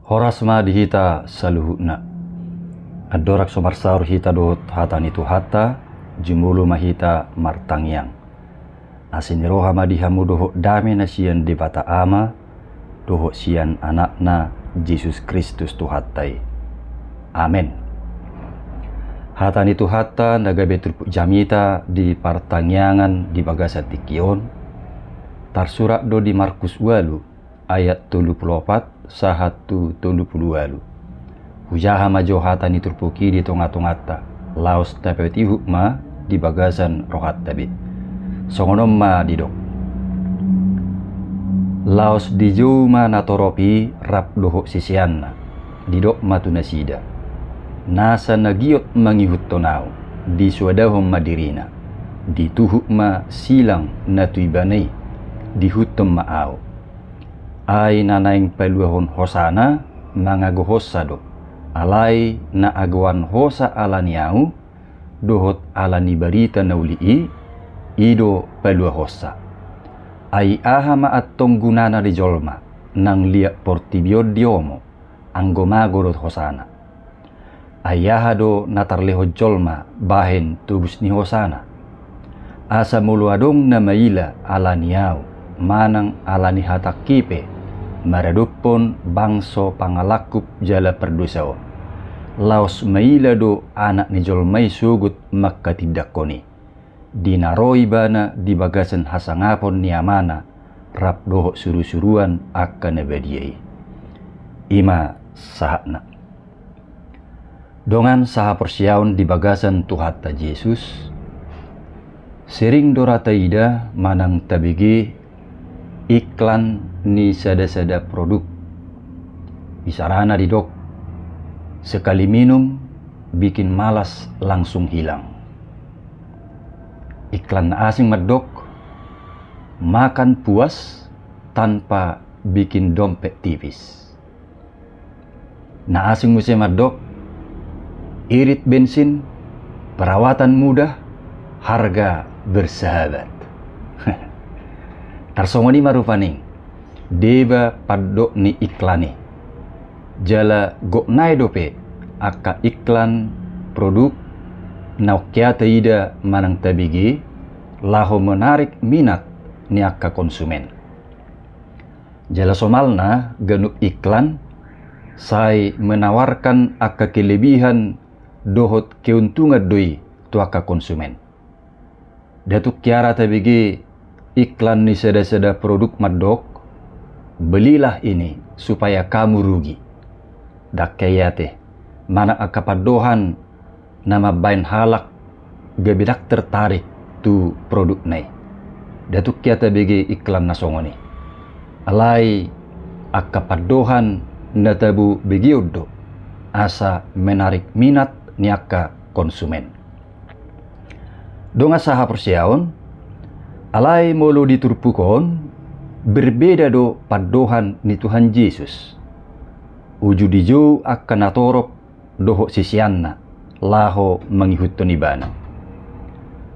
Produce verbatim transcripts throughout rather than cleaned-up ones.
Horas ma di hita saluhutna. Andorang so marsaor hita dohot hata ni Tuhanta, jumolo ma hita martangiang. Asi ni roha ma di hamu dohot dame na sian Debata Ama, dohot sian Anakna Jesus Kristus Tuhanta i. Amen. Hata ni Tuhanta na gabe turpuk jamita di partangiangan di bagasan tingki on, tarsurat do di Markus ualu, ayat tolu pulu opat sahat tu tolu pulu ualu. Hujaha ma jo hata ni turpuk i di tonga-tonganta, laos tapaihut ma di bagasan rohanta be. Songon on ma didok. Laos dijou ma natorop i rap dohot siseanna, didok ma tu nasida: Nasa na giot mangihuthon ahu, disoadahon ma dirina, dituhuk ma silang na tu ibana i, diihuthon ma ahu. Ai na naeng paluahon hosana, mangagohonsa do. Alai na agoan hosa ala ni ahu, dohot ala ni barita na uli i, i do paluahonsa. Ai aha ma antong gunana di jolma, nang liat portibi on diomo, anggo mago do hosana? Ai aha do na tarlehon jolma bahen tobus ni hosana? Asa molo adong na maila ala ni ahu, manang ala ni hatangki pe, maradophon bangso pangalangkup jala pardosa on, laos maila do Anak ni jolma i sogot manghatindanghon i, di na ro ibana di bagasan hasangapon ni Amana, rap dohot surusuruan angka na badia i. I ma sahatna. Dongan sahaporseaon di bagasan Tuhanta Jesus, sering do ra taida manang tabege iklan ni sada-sada produk. Isarana didok, sekali minum bikin malas langsung hilang. Iklan na asing mandok, makan puas tanpa bikin dompet tipis. Na asing muse mandok, irit bensin, perawatan mudah, harga bersahabat. Tarsongon i ma rupani deba pandok ni iklan i. Jala gok nai dope angka iklan produk naung hea taida manang tabege laho menarik minat ni angka konsumen. Jala somalna ganup iklan sai menawarkan angka kelebihan dohot keuntungan do i tu angka konsumen. Nda tung hea ra tabege iklan ni sada-sada produk mandok, belilah ini supaya kamu rugi. Ndang hea i ate, manang angka pandohan na mambahen halak gabe ndang tertarik tu produkna i. Nda tung hea tabege iklan na songon i. Alai angka pandohan na tabo begeon do asa menarik minat ni angka konsumen. Dongan sahaporseaon, alai molo di turpuk on, berbeda do pandohan ni Tuhan Jesus. Uju dijou angka natorop dohot siseanna laho mangihuthon ibana.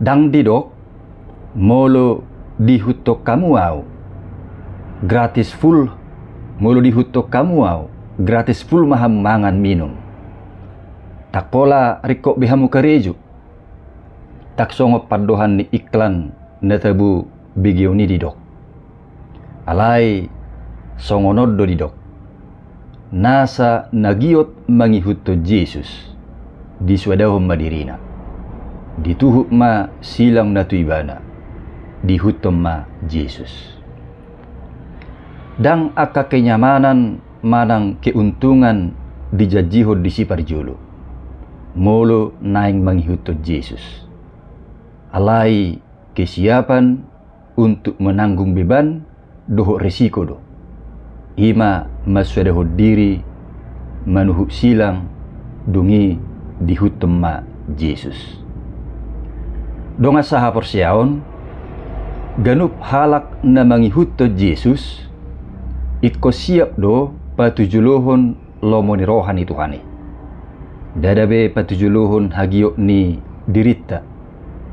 Ndang didok, molo diihuthon hamu ahu, gratis full, molo diihuthon hamu ahu, gratis full ma hamu mangan minum. Ndang pola ringkot be hamu karejo. Ndang songon pandohan ni iklan na tabo begeon i didok. Alai songon on do didok. Nasa na giot mangihuthon Jesus, disoadahon ma dirina. Dituhuk ma silang na tu ibana, diihuthon ma Jesus. Ndang angka kenyamanan manang keuntungan dijanjihon disi parjolo, molo naeng mangihuthon Jesus. Alai kesiapan untuk menanggung beban dohot resiko do. I ma mansoadahon diri manuhuk silang, dung i diihuthon ma Jesus. Dongan sahaporseaon, ganup halak na mangihuthon Jesus ingkon siap do patujolohon lomo ni roha ni Tuhan i. Ndada be patujolohon hagiot ni dirinta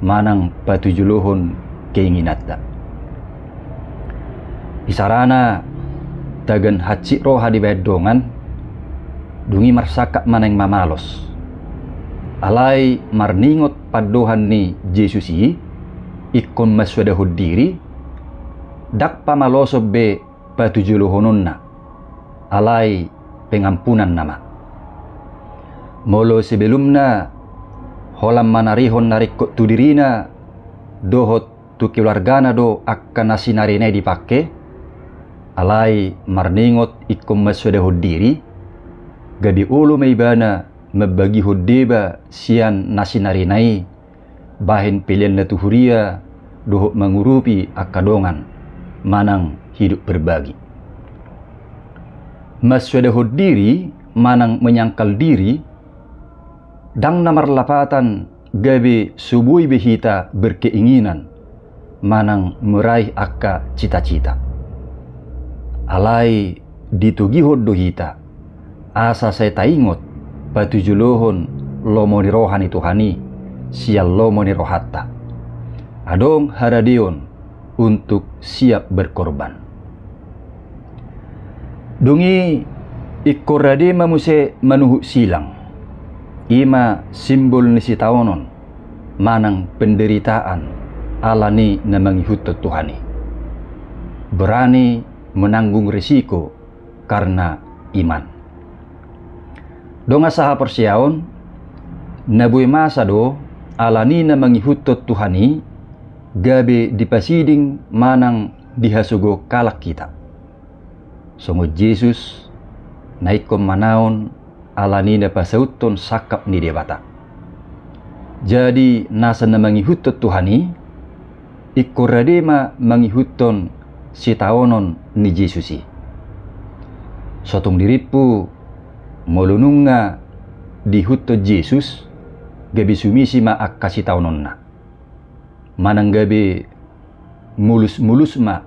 manang patujolohon keinginanta. Isarana tagan hansit roha dibahen dongan, Dung i marsangkap ma naeng mamalos. Alai marningot pandohan ni Jesus i, ingkon mansoadahon diri, ndang pamaloson be patujolohononna, alai pengampunan nama. Molo sebelumna holan manarihon na ringkot tu dirina dohot tu keluargana do angka na sinarina i dipangke, alai marningot ingkon mansoadahon diri, gabe olo ma ibana mambagihon deba sian na sinarina i, bahen peleanna tu huria dohot mangurupi angka dongan manang hidup berbagi. Mansoadahon diri manang menyangkal diri, ndang na marlapatan gabe so boi be hita berkeinginan manang meraih angka cita-cita. Alai ditogihon do hita, asa sai taingot patujolohon lomo ni roha ni Tuhan i sian lomo ni rohanta. Adong haradeon untuk siap berkorban. Dung i ingkon rade ma muse manuhuk silang. I ma simbol ni sitaonon manang penderitaan ala ni na mangihuthon Tuhan i. Berani menanggung resiko karena iman. Dongan sahaporseaon, na boi masa do ala ni na mangihuthon Tuhan i gabe dipasiding manang dihasogo halak hita. Songon Jesus, na ingkon manaon ala ni na pasauthon sangkap ni Debata. Jadi nasa na mangihuthon Tuhan i, ingkon rade ma mangihuthon sitaonon ni Jesus i. Sotung dirimpu, molo nunga diihuthon Jesus, gabe sumisi ma angka sitaononna. Manang gabe mulus-mulus ma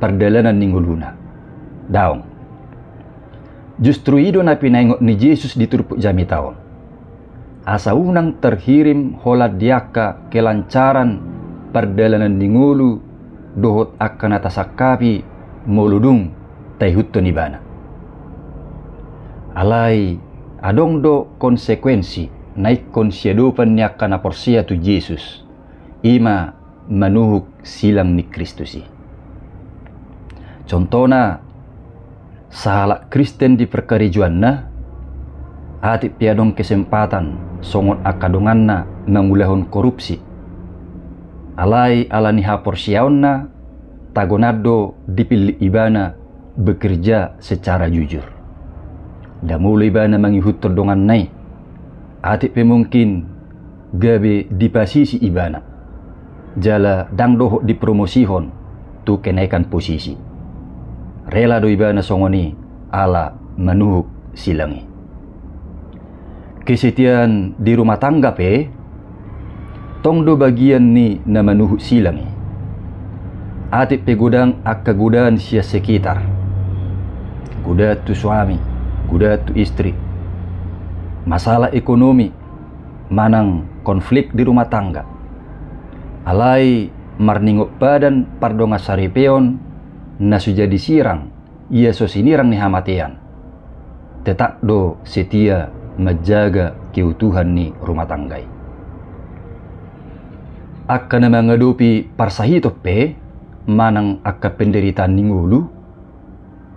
pardalanan ni ngoluna. Daong. Justru i do na pinaingot ni Jesus di turpuk jamita on. Asa unang terhirim holan di angka kelancaran pardalanan ni ngolu dohot angka na tasangkapi molo dung taihuthon ibana. Alai adong do konsekuensi na ingkon siadopan ni angka na porsea tu Jesus. I ma manuhuk silang ni Kristus i. Contohna, sahalak Kristen di parkarejoanna, atik pe adong kesempatan songon angka donganna mangulahon korupsi. Alai ala ni haporseaonna, tagonan do dipillit ibana bekerja secara jujur. Ndang olo ibana mangihuthon donganna i. Atik pe mungkin gabe dipasisi ibana. Jala ndang dohot dipromosihon tu kenaikan posisi. Rela do ibana songon i ala manuhuk silang i. Kesetiaan di rumah tangga pe, tong do bagian ni na manuhuk silang i. Atik pe godang angka godaan sian sekitar. Godaan tu suami, godaan tu istri. Masalah ekonomi, manang konflik di rumah tangga. Alai marningot padan pardongan saripeon na so jadi sirang, ia so sinirang ni hamatean, tetap do setia manjaga keutuhan ni rumah tangga i. Angka na mangadopi parsahiton pe, manang angka penderitaan ni ngolu,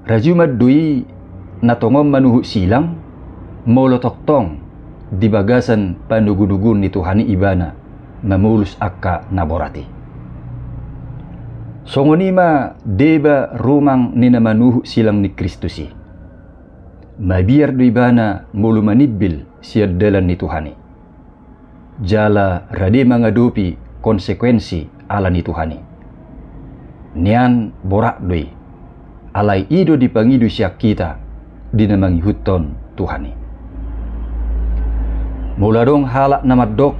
rajuman do i na tongon manuhuk silang, molo tongtong di bagasan panugunugun ni Tuhan i ibana mamolus angka na borat i. Songon i ma deba rumang ni na manuhuk silang ni Kristus i. Mabiar do ibana molo manimbil sian dalan ni Tuhan i. Jala rade mangadopi konsekuensi ala ni Tuhan i. Nian borat do i. Alai i do dipangido sian hita di na mangihuthon Tuhan i. Molo adong halak na mandok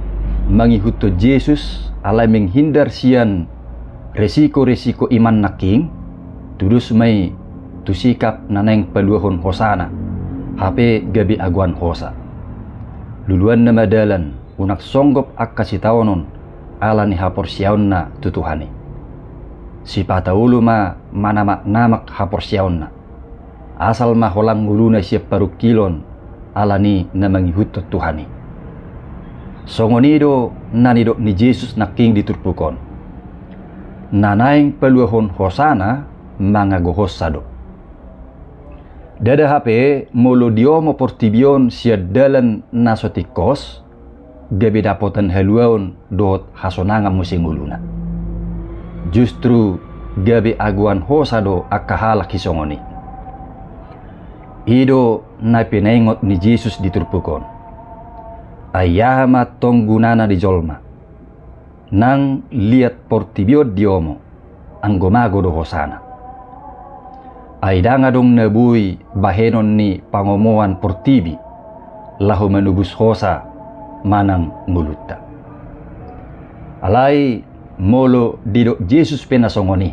mangihuthon Jesus alai menghindar sian resiko-resiko iman nangkin, tudos ma i tu sikap na naeng paluahon hosana, hape gabe agoan hosa. Luluanna ma dalan unang songgop angka sitaonon ala ni haporseaonna tu Tuhan i. Sipata olo ma manamak-namak haporseaonna. Asal ma holan ngoluna sian parungkilon ala ni na mangihuthon Tuhan i. Songon i do na nidok ni Jesus nangkin di turpuk on. Na naeng paluahon hosana mangagohonsa do. Ndada hape molo diomo portibi on sian dalan na so tingkos, gabe dapotan haluaon dohot hasonangan muse ngoluna. Justru gabe agoan hosa do angka halak i songon i. I do na pinaingot ni Jesus di turpuk on. Ai aha ma tong gunana di jolma, nang liat portibi on diomo, anggo mago do hosana. Ai ndang adong na boi bahenon ni pangomoan portibi, laho manobus hosa manang ngolunta. Alai molo didok Jesus pe na songon i,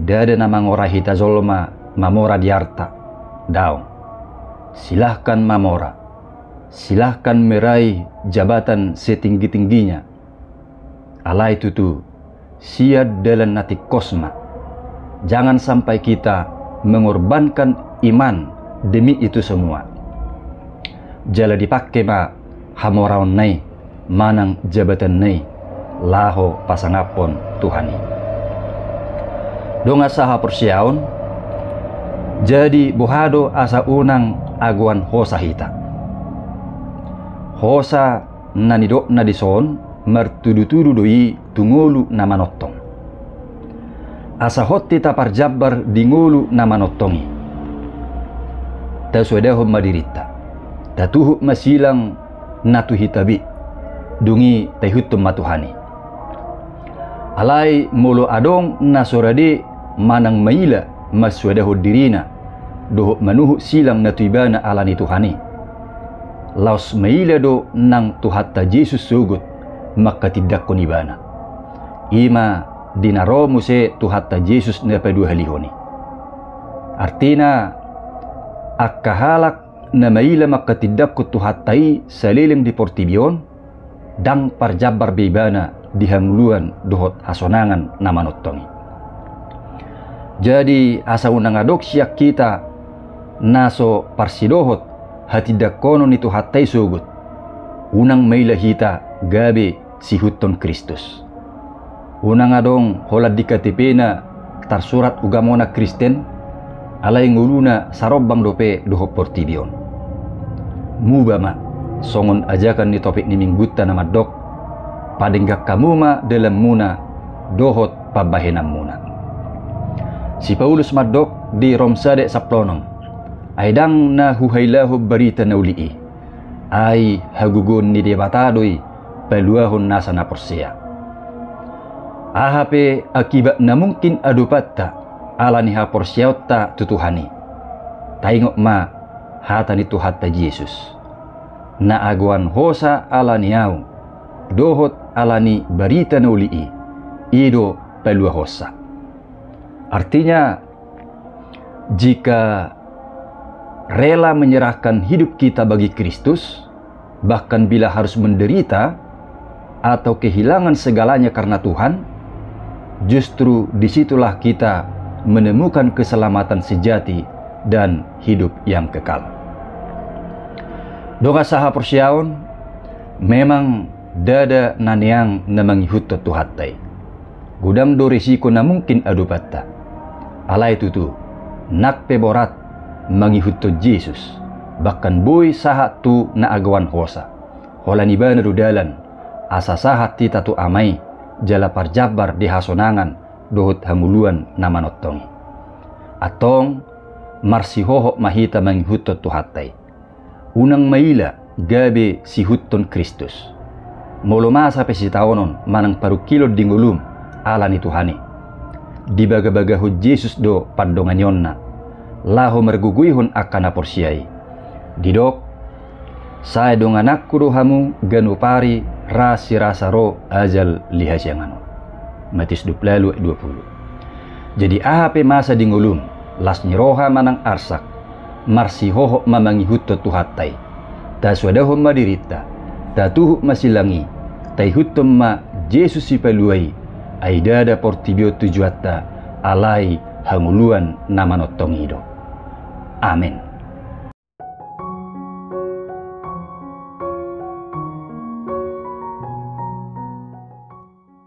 ndada na mangorai hita jolma mamora di arta, daong. Silahkan mamora, silahkan meraih jabatan setinggi-tingginya. Alai tutu, sian dalan na tingkos ma. Jangan sampai kita mengorbankan iman demi itu semua. Jala dipake ma hamoraonna i manang jabatanna i laho pasangaphon Tuhan i. Dongan sahaporseaon, jadi boha do asa unang agoan hosa hita? Hosa na nidokna dison martudu-tudu do i tu ngolu na manongtong. Asa hot hita parjambar di ngolu na manongtong i, tasuadahon ma dirinta, tatuhuk ma silang na tu hita be, dung i taihuthon ma Tuhan i. Alai molo adong na so rade manang maila mansuadahon dirina dohot manuhuk silang na tu ibana ala ni Tuhan i, laos maila do nang Tuhanta Jesus sogot mangkatindangkon ibana. I ma di na ro muse Tuhanta Jesus na paduahalihon i. Artina, angka halak na maila mangkatindangkon Tuhanta i saleleng di portibi on, ndang parjambar be ibana di hangoluan dohot hasonangan na manongtong i. Jadi asa unang adong sian hita na so parsidohot hatindangkonon ni Tuhanta i sogot, unang maila hita gabe siihuthon Kristus. Unang adong holan di K T P-na tarsurat ugamona Kristen, alai ngoluna sarombang dope dohot portibi on. Muba ma, songon ajakan ni topik ni minggunta na mandok, padenggan hamu ma dalanmuna dohot pambahenanmuna. Si Paulus mandok di Rom sada sampulu onom, ai ndang na huhailahon barita na uli i, ai hagogoon ni Debata do i paluahon nasa na porsea. Aha pe akibat na mungkin adopanta ala ni haporseaonta tu Tuhan i, taingot ma hata ni Tuhanta Jesus: Na agoan hosa ala ni ahu, dohot ala ni barita na uli i, i do paluahonsa. Artinya, jika rela menyerahkan hidup kita bagi Kristus, bahkan bila harus menderita atau kehilangan segalanya karena Tuhan, justru disitulah kita menemukan keselamatan sejati dan hidup yang kekal. Dongan sahaporseaon, memang ndada na neang na mangihuthon Tuhanta i. Godang do risiko na mungkin adopanta. Alai tutu, nang pe borat mangihuthon Jesus, bahkan boi sahat tu na agoan hosa. Holan ibana do dalan, asa sahat hita tu Ama i, jala parjambar di hasonangan dohot hangoluan na manongtong i. Antong, marsihohot ma hita mangihuthon Tuhanta i. Unang maila gabe siihuthon Kristus. Molo masa pe sitaonon manang parungkilon di ngolum ala ni Tuhan i, dibagabagahon Jesus do pandonganionna, laho margogoihon angka na porsea i. Didok, sai dongananku do hamu ganup ari, ra sirasa ro ajal ni hasiangan on. Matius dua pulu ayat dua pulu. Jadi aha pe masa di ngolum, las ni roha manang arsak, marsihohot ma mangihuthon Tuhanta i. Tasuadahon ma dirinta, tatuhuk ma silang i, taihuthon ma Jesus Sipalua i, ai ndada portibi on tujuanta, alai hangoluan na manongtong i do. Amen.